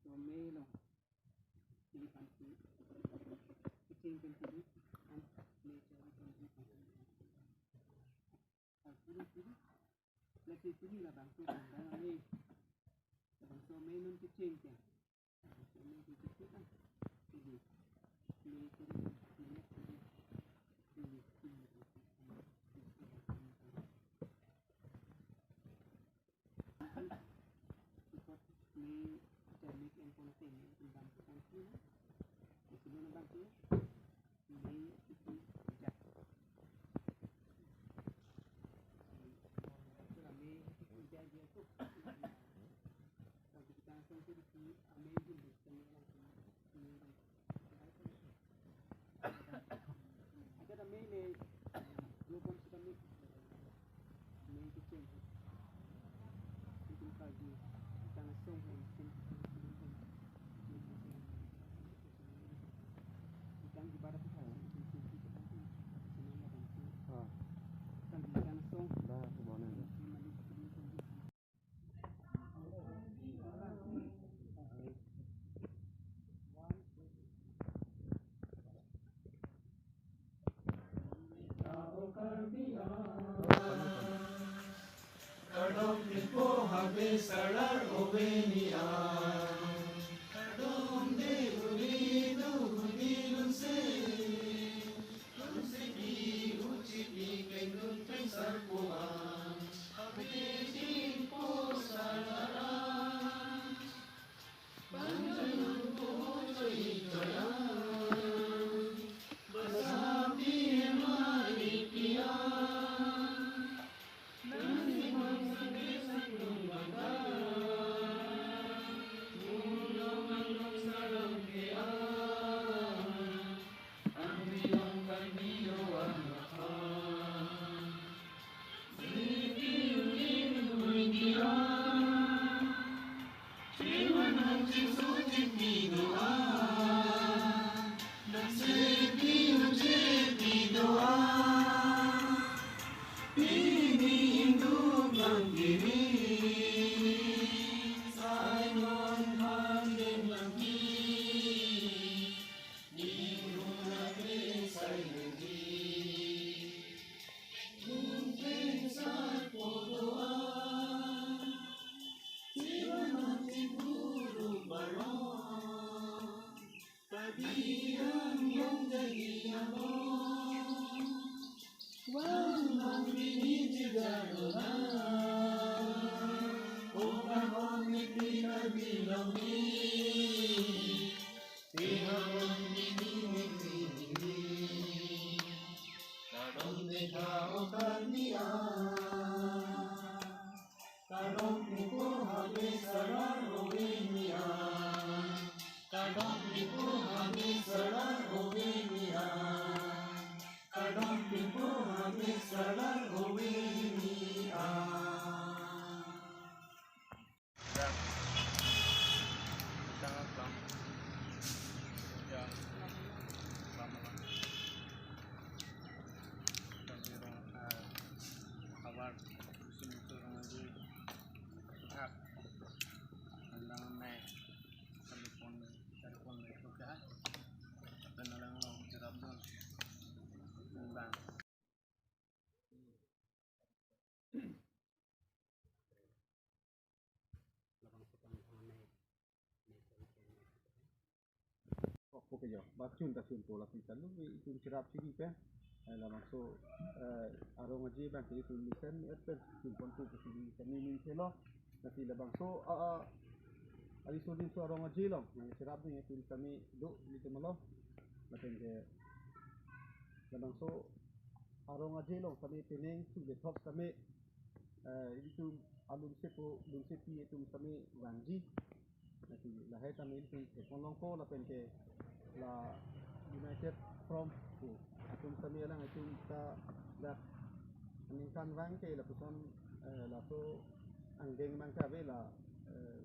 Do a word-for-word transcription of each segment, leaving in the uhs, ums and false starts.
Mei along. Ili pansi kecheng pen pidi, an mei chari pen pidi. Al puri puri, lasi puri labangso kandang mei. Labangso mei non kecheng pen. Labangso mei kecheng pen. Pidi. Mei chari pen pidi, pidi. Pidi, pidi. Ah. Dah, kebonan. Kardom plipo habe salar ove ni a. Kardom de uli do uli lunse. Lunse pi uchi pi klengdun klengsar po a. Habe jin po salar a. Kardom plipo habe salar ove ni a. Kardom plipo habe salar ove ni a. Kardom plipo habe salar ove ni a. Oke jo, ba chun ta chunpo, lasi ta lu itum cherap chiri pen. Eh, labangso, eh, arong aje abang ke itum mesen et pen chun ponpo pusi kami minthelo. Lasi labangso, ah, ah, ari sodin so arong aje along nangcherap dun itum kami do itum along. Lapen ke labangso arong aje along kami pining su le thok kami, eh, itum alun sepo, lun sepi itum kami vangji. Lasi lahai tame itum thekpon longpo lapen ke la United Front ke atum tame alang itum ta dak aningkan vang ke lapuson, eh, laso angdeng abang ke ave la, eh,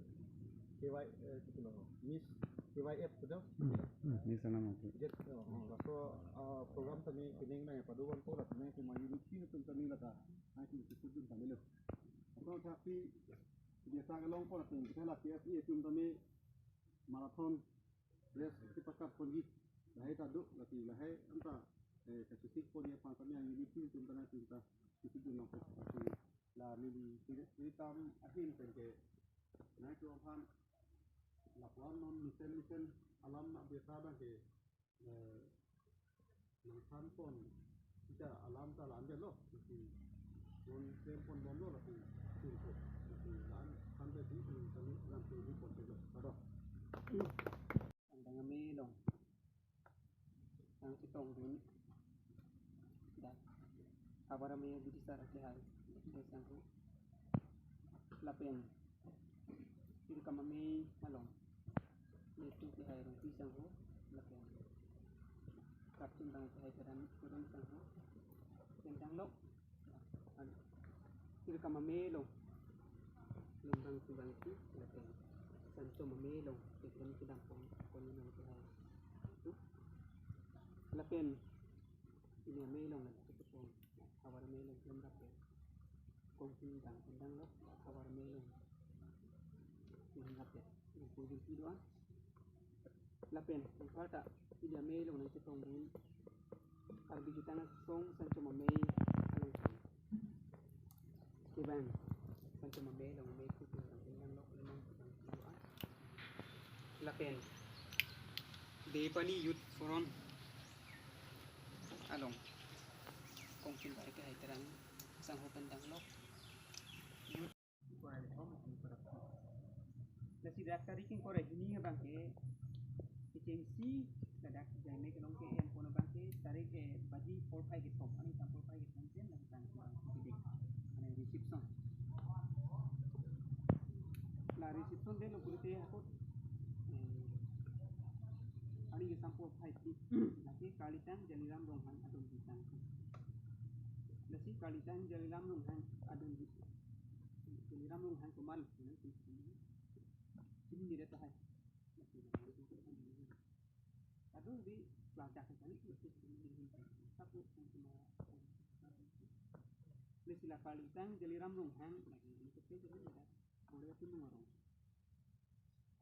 K Y, eh, kitulo, Miss K Y F kedo. Hmm, hmm, Miss Anam Angki. Jet, oh, oh, laso, ah, program tame pining abang pado vanpo lapen ke ma unity atum tame lata. Hai itum sudun tame lo. Ato tapi biasa kelong po lapen kita la K F A atum tame marathon race kepakap ponji lahai ta do, lasi lahai anta, eh, kachesik ponji aphan kami unity atum ta nangtum ta kachesik dun nangkok. Lasi la neli kiri-, kiritam ahin pen ke nangtum aphan lapuan non mesen mesen alam abirta abang ke, eh, nangthan pon, kita alam ta la-an det lo, lasi non klem pon bomlo, lasi tingko, lasi la-an than det di, lasi nangtum report det lo, kado. Kangdang amei along nangchetongdun dak havar amei abidisar akehai, Sangho. Lapen tirkam amei along netu kehai Rongpi Sangho, lapen kapchun bang kehai Teran Kurun Sangho. Pen danglok, an, tirkam amei along Lumbang Subangsi, lapen sanchom amei along keklem kedam pon, pon nang kehai. Lapen pini amei along la chetong, havar amei along klem rap ke. Kongsin bang pen danglok, havar amei along klem rap ke. Yang pujul pi doan. Lapen, anparta, pini amei along nangchetongdun Karbi Jutang Asong sanchom amei along. Kevang sanchom amei along amei kuku tang tang lo lemang tang lo a. Lapen Beypani Youth Forum along kongsin bang kehai Teran Sangho pen danglok. Lasi dak tarik ingkoi ra hini abang ke, kechengsi ladak jaimek along ke-en pon abang ke tarik, eh, baji porphai kethom, aning sam porphai kethom pen ladak tang abang ke dik, ane reception. La reception det lo pulote hako, eh, aning ke sam porphai phli, lake Karlitang Jaliram Ronghang adon ditang. Lasi Karlitang Jaliram Ronghang adon di Jaliram Ronghang komat lo, ini ni reta hai. Aduh, di peladak kali itu. Satu yang cuma. Ini sila Karlitang Jaliram Ronghang lagi ini kecil jadi ada. Boleh tu nung orang.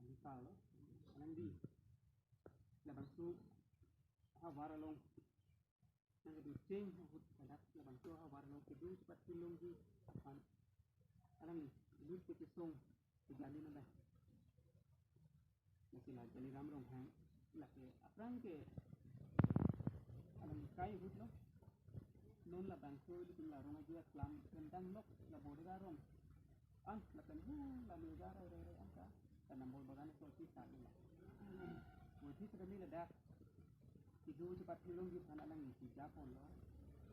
Ini kalau nanti labangso havar along nangkedo cheng ahut ladak labangso havar along kedo chepat kelongji aphan alang lut kechesong kejali nang dah. Lasi la Jaliram Ronghang lake aphrang ke alang kai ahut lo. Non labangso ilitum la rong ajo aklam pen danglok la Borega rong an lapen hu la Mega rai rai rai an ta la Nambol Bagan so si sa la. Wajib kami ladak kedo chepat kelongji aphan alang isi japon lo.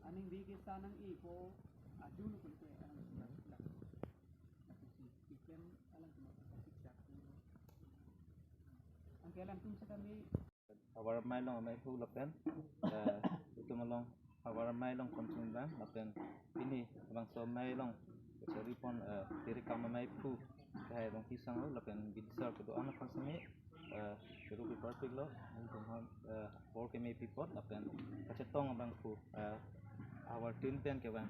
Aning di kesa nang-ipo ajun ko lite alang isi la. Tapi si sistem alang cuma kita siksa lo. Angke alang tum sekami. Havar amei along ameiphu lapen, eh, itum along havar amei along kongsin bang lapen pini labangso amei along kachari pon, eh, tirkam ameiphu kehai Rongpi Sangho lapen bidisar kedo-an aphan sami, eh, kedo pi parpik lo, nelitum aphan, eh, apor keme pi apot lapen kachetong abangphu, eh, havar tin pen kevang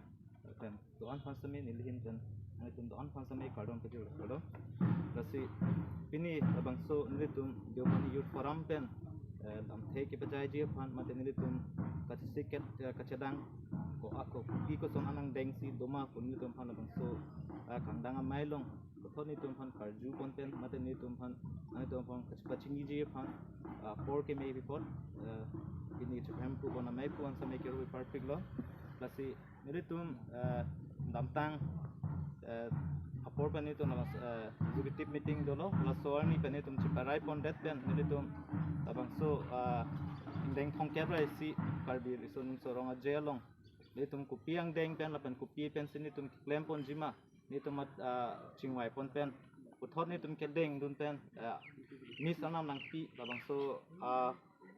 lapen do-an aphan sami nelihin pen, nelitum do-an aphan sami kardom pajir kardom. Lasi pini labangso nelitum Deopani Youth Forum pen, eh, lamthe kepajaiji aphan mate nelitum kachesik ket, eh, kachedang ko ako pi koson anang dengsi doma ko nelitum aphan labangso, eh, kangdang amei along puthot nelitum aphan karju pon pen mate nelitum aphan, nelitum aphan kachepachiniji aphan, ah, apor keme pi apot, eh, pini chephem pu bon ameiphu an sami kedo pi parpik lo. Lasi nelitum, eh, damtang, eh, apor pen nelitum labang, eh, executive meeting dolo, laso arni pen nelitum cheparai pon det pen nelitum labangso, eh, ingdeng thomkep ra isi Karbi Riso Nimso Rong Aje along nelitum kopi angdeng pen lapen kopi pensi nelitum keklem ponji ma nelitum mat, ah, chingvai pon pen puthot nelitum kedengdun pen, ah, Miss Arnam Nangpi labangso, ah,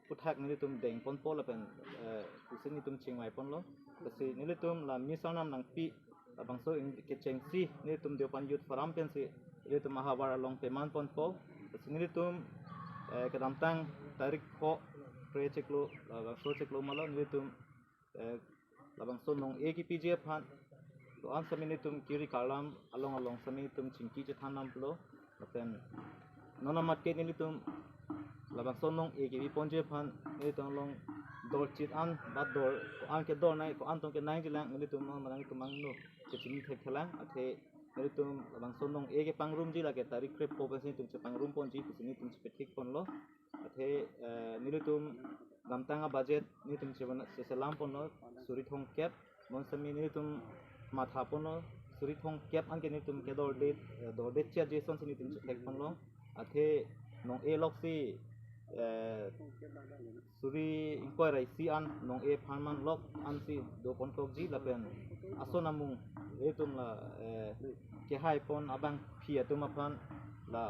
aphuthak nelitum deng ponpo lapen, eh, pusi nelitum chingvai ponlo. Lasi nelitum la Miss Arnam Nangpi labangso ing-, kechengsi nelitum Deopani Youth Forum pensi nelitum ahavar along peman ponpo. Lasi nelitum, eh, kedamtang tarik pho kre chiklo, labangso chiklo malo nelitum, eh, labangso nong-e kepiji aphan do-an sami nelitum kiri karlam along along sami nelitum chingki chethan damlo. Lapen Non amat ke nelitum labangso nong-e kepi ponji aphan nelitum along dorchit an ba dor ko-an kedor nai, ko-an tong kenangji lang, nelitum non manang itum angno kechini thekthelang. Athe nelitum labangso nong-e kepangrumji lake tarik krepho pensi nelitum chepangrum ponji pusi nelitum chepethik ponlo. Athe, eh, nelitum damtang a budget nelitum chebana seselam ponlo suri thomkep. Bonsitame nelitum matha ponlo suri thomkep anke nelitum kedordet, eh, dordet chi ajason si nelitum chethek ponlo. Athe nong-e loksi, eh, suri ingkoi ra isi an nong-e apharman lok ansi do pon kokji lapen ason amung nelitum la, eh, kehai pon abangpi atum aphan la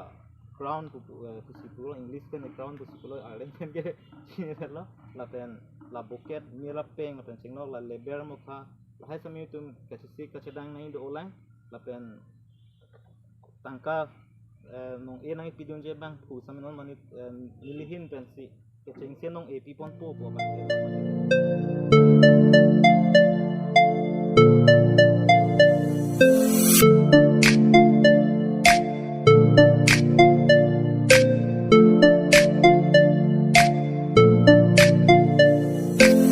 crown pu, eh, pusi pulo, English pen crown pusi pulo, Arleng pen ke chinilo, lapen la bucket, mir apeng, lapen chenglok, la leber mokha, lahai sitame itum kachesik kachedang nangdo-olang, lapen tangka, eh, nong-e nangpidunji abang pu sitame non mane, eh, nelihin pensi kechengsi nong-e pi ponpo pu abang.